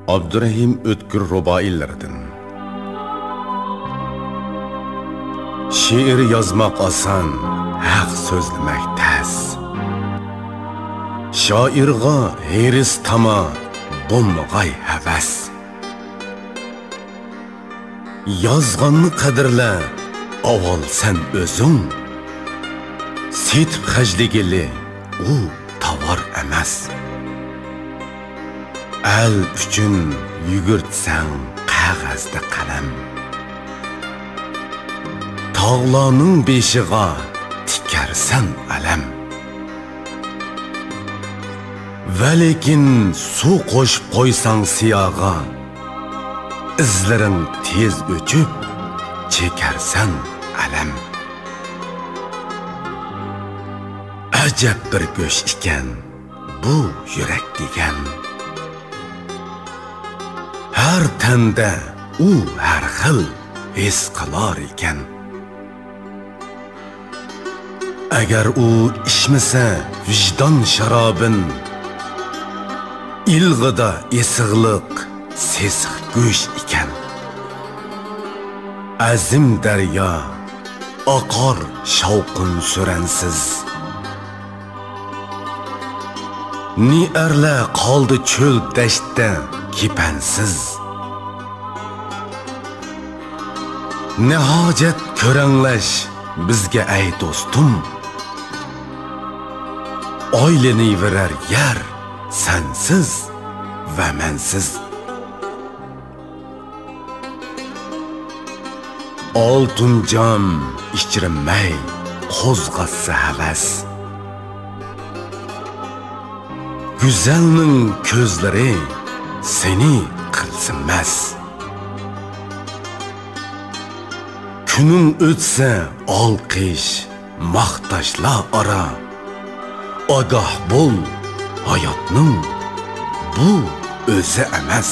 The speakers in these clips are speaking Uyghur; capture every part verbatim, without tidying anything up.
ئابدۇرېھىم ئۆتكۈر رۇبائىيلىرىدىن. شېئىر يازماق ئاسان، ھەق سۆزلىمەك تەس. شائىرغا ھېرىس تاما، بولمىغاي ھەۋەس. يازغاننى قەدىرلە، ئاۋۋال سەن ئۆزۈڭ. سېتىپ خەجلىگىلى ئۇ تاۋار ئەمەس. ئەل ئۈچۈن يۈگۈرتسەڭ قەغەزدە قەلەم، تاغلارنىڭ بېشىغا تىكەرسەن ئەلەم. ۋەلىكىن سۇ قوشۇپ قويساڭ سىياغا، ئىزلىرىڭ تېز ئۆچۈپ، چېكەرسەن ئەلەم. ئەجەب بىر گۆش ئىكەن بۇ يۈرەك دېگەن. ھەر تەندە ئۇ ھەر خىل ھېس قىلار ئىكەن. ئەگەر ئۇ ئىچمىسە ۋىجدان شارابىن، ئىلغىدا ئېسىقلىق سېسىق گۆش ئىكەن. ئەزىم دەريا ئاقار شاۋقۇن سۈرەنسىز. نېرىلەر قالدى چۆل دەشتتە كېپەنسىز. نەھاجەت كۆرەڭلەش بىزگە ئەي دوستۇم، ئايلىنىۋېرەر يەر سەنسىز ۋە مەنسىز. ئالتۇن جام ئىچىرمەي قوزغاتسا ھەۋەس. گۈزەلنىڭ كۆزلىرى سېنى قىلسا مەس. كۈنۈڭ ئۆتسە ئالقىش، ماختاشلار ئارا. ئاگاھ بول، ھاياتنىڭ بۇ ئۆزى ئەمەس.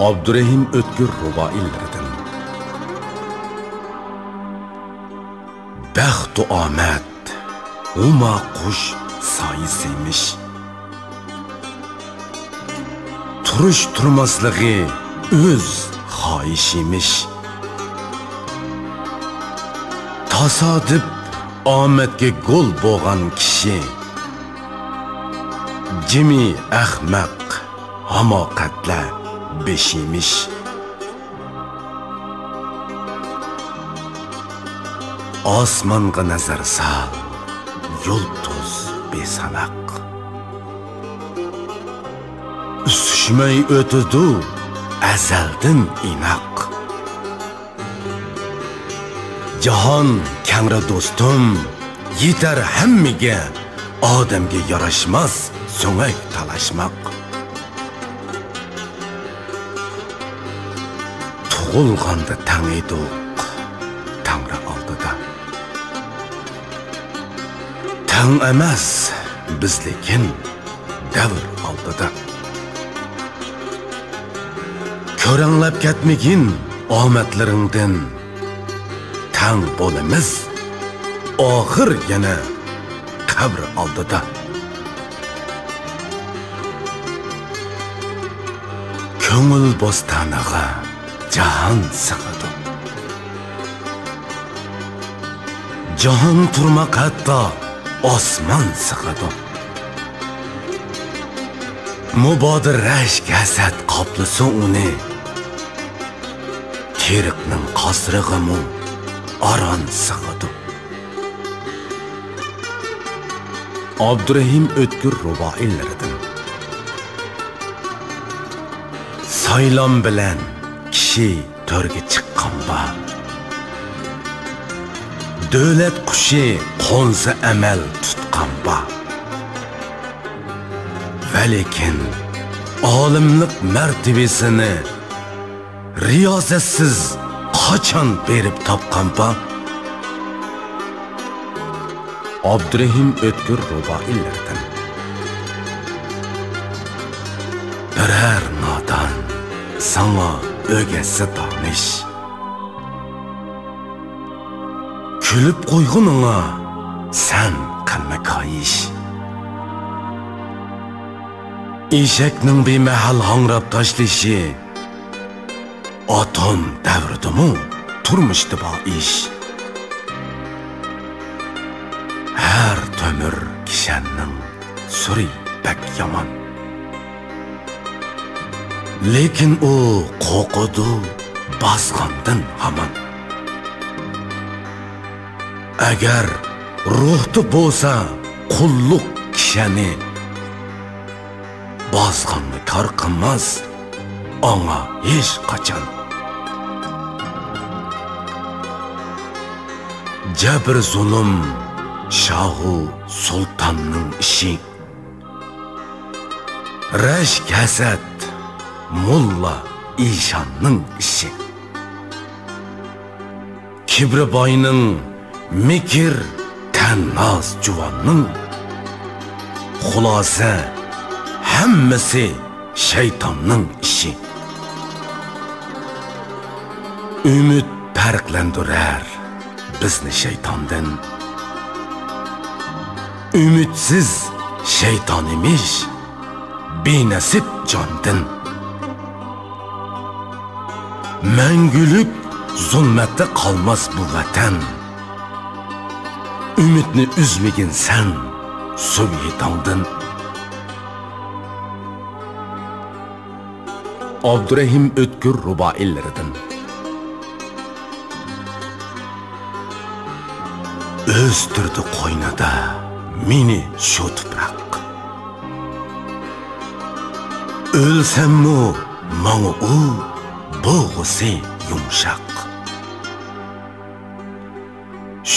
ئابدۇرېھىم ئۆتكۈر رۇبائىيلىرىدىن. بەختۇ ئامەت، ھۇما قۇش سايىسىمىش. تۇرۇش تۇرماسلىقى ئۆز خاھىشىمىش. تاسادىپ ئامەتكە گول بولغان كىشى، جىمى ئەخمەق، ھاماقەتلەر بېشىمىش. ئاسمانغا نەزەر سال، يۇلتۇز بىساناق. ئۈسۈشمەي ئۆتىدۇ ئەزەلدىن ئىناق. جاھان كەڭرى دوستۇم، يېتەر ھەممىگە، ئادەمگە ياراشماس سۆڭەك تالاشماق. تۇغۇلغاندا تەڭ ئىدۇق تەڭرى ئالدىدا. تەڭ ئەمەس بىز لېكىن دەۋر ئالدىدا. كۆرەڭلەپ كەتمىگىن ئامەتلىرىڭدىن، تەڭ بولىمىز ئاخىر يەنە قەبرە ئالدىدا. كۆڭۈل بوستانىغا جاھان سىغىدۇ. جاھان تۇرماق ھەتتا ئاسمان سىغىدۇ. مۇبادا رەشك ھەسەت قاپلىسۇن ئۇنى، تېرىقنىڭ قاسرىغىمۇ ئاران سىغىدۇ. ئابدۇرېھىم ئۆتكۈر رۇبائىيلىرىدىن. سايلام بىلەن كىشى تۆرگە چىققان بار. دۆلەت قۇشى قونسا ئەمەل تۇتقان بار. ۋەلىكىن ئالىملىق مەرتىۋىسىنى رىيازەتسىز قاچان بېرىپ تاپقان بار؟ ئابدۇرېھىم ئۆتكۈر رۇبائىيلىرىدىن. بىرەر نادان ساڭا ئۆگەتسە دانىش، كۈلۈپ قويغىنىڭا سەن قىلما كايىش. ئېشەكنىڭ بىمەھەل ھاڭراپ تاشلىشى ئاتوم دەۋرىدىمۇ تۇرمۇشتا بار ئىش. ھەر تۆمۈر كىشەننىڭ سۈرى بەك يامان. لېكىن ئۇ قورقىدۇ بازغاندىن ھامان. ئەگەر روھتا بولسا قۇللۇق كىشەنى، بازغاننى كار قىلماس ئاڭا ھېچقاچان. جەبر زۇلۇم شاھۇ سۇلتاننىڭ ئىشى. رەشك ھەسەت موللا ئىشاننىڭ ئىشى. كىبرى باينىڭ، مىكىر تەنناز جۇۋاننىڭ. خۇلاسە ھەممىسى شەيتاننىڭ ئىشى. ئۈمىد پەرقلەندۈرەر بىزنى شەيتاندىن. ئۈمىدسىز شەيتان ئىمىش، بىنەسىپ جاندىن. مەڭگۈلۈك زۇلمەتتە قالماس بۇ ۋەتەن. ئۈمىدنى ئۈزمىگىن سەن سۈبھى تاڭدىن. ئابدۇرېھىم ئۆتكۈر رۇبائىيلىرىدىن. ئۆستۈردى قوينىدا مېنى شۇ تۇپراق. ئۆلسەممۇ ماڭا ئۇ بوغۇسى يۇمشاق.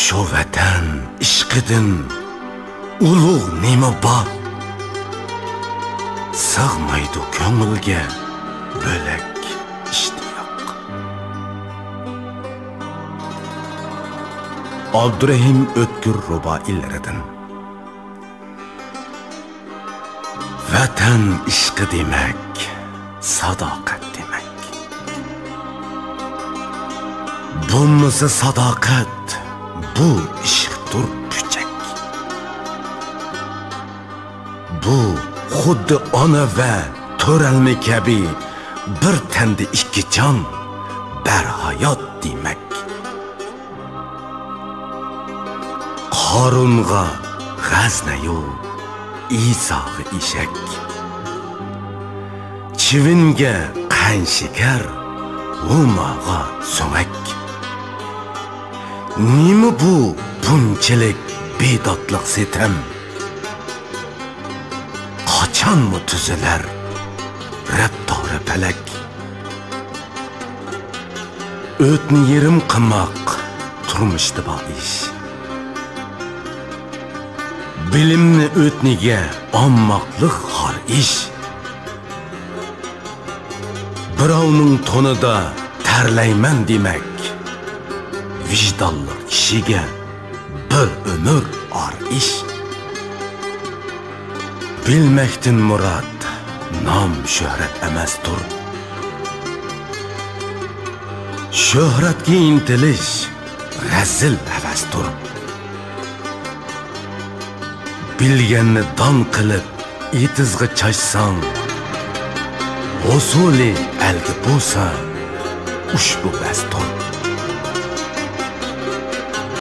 شۇ ۋەتەن ئىشقىدىن ئۇلۇغ نېمە بار؟ سىغمايدۇ كۆڭۈلگە بۆلەك ئىشتىياق. ئابدۇرېھىم ئۆتكۈر رۇبائىيلىرىدىن. ۋەتەن ئىشقى دېمەك، ساداقەت دېمەك. بولمىسا ساداقەت، بۇ ئىشقتۇر پۈچەك. بۇ خۇددى ئانا ۋە تۆرەلمە كەبى، بىر تەندە ئىككى جان، بەرھايات دېمەك. قارۇنغا غەزنەيۇ، ئىساغا ئېشەك. چىۋىنگە قەنشىكەر، ھۇماغا سۆڭەك. نېمە بۇ بۇنچىلىك بىداتلىق سېتەم؟ قاچانمۇ تۈزىلەر رەپتارى پەلەك؟ ئۆتنى يېرىم قىلماق تۇرمۇشتا بار ئىش. بىلىمنى ئۆتنىگە ئالماقلىق خار ئىش. بىراۋنىڭ تونىدا تەرلەيمەن دېمەك، ۋىجدانلىق كىشىگە بىر ئۆمۈر ئار ئىش. بىلمەكتىن مۇراد نام شۆھرەت ئەمەستۇر. شۆھرەتكە ئىنتىلىش رەزىل ھەۋەستۇر. بىلگەننى دان قىلىپ ئېتىزغا چاچساڭ، ھوسۇلى ئەلگە بولسا ئۇشبۇ بەستۇر.